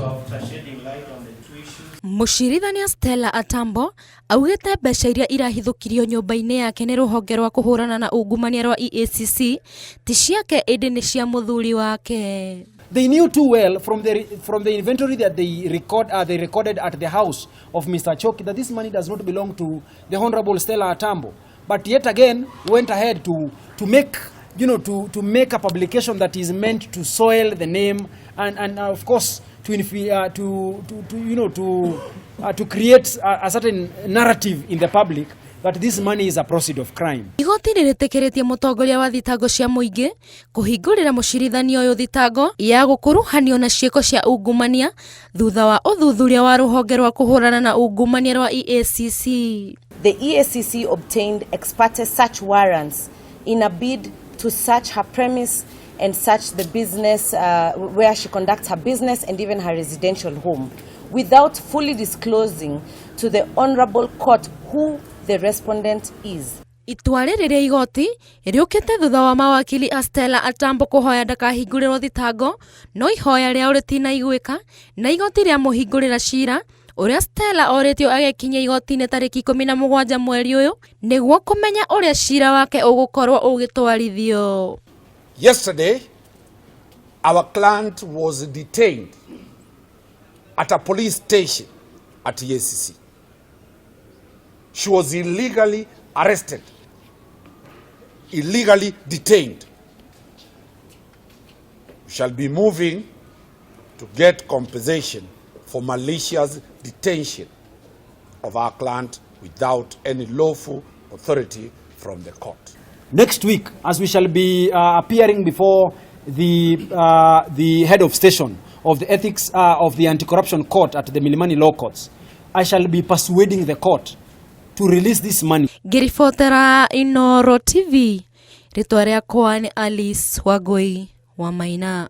So after shedding light on the two issues, Mũcirithania Stella Atambo augĩte mbeca iria irahithũkirio nyũmba-inĩ yake nĩ rũhonge rwa kũhũrana na ungumania rwa EACC ti ciake ĩndĩ nĩ cia mũthuri wake. They knew too well from the inventory that they recorded at the house of Mr. Choki that this money does not belong to the Honorable Stella Atambo. But yet again went ahead to make you know to make a publication that is meant to soil the name and of course to infi- to you know to create a certain narrative in the public that this money is a proceed of crime. Igoti nĩrĩtĩkĩrĩtie mũtongoria wa thitango cia mũingĩ kũhingũrĩra mũcirithania ũyũ thitango ya gũkuruhanio na ciĩko cia ungumania thutha wa ũthuthuria wa rũhonge rwa kũhũrana na ungumania rwa EACC. The EACC obtained ex parte search warrants in a bid to search her premise and search the business where she conducts her business and even her residential home without fully disclosing to the honorable court who the respondent is. Itua rĩrĩ rĩa igoti rĩũkĩte thutha wa mawakili a Stella Atambo kũhoya ndakahingũrĩrwo thitango no ihoya rĩao rĩtinaiguĩka na igoti rĩamũhingũrĩra cira ũrĩa Stella orĩtio agekinyia igoti-inĩ tarĩki 17 mweri ũyũ nĩguo kũmenya ũrĩa cira wake ũgũkorwo ũgĩtwarithio. Yesterday, our client was detained at a police station at EACC. She was illegally arrested, illegally detained. We shall be moving to get compensation for malicious detention of our client without any lawful authority from the court. Next week, as we shall be appearing before the head of station of the ethics of the anti-corruption court at the Milimani Law Courts, I shall be persuading the court to release this money. Ngĩribotera Inoro TV, rĩtwa rĩakwa nĩ Alice Wangui wa Maina.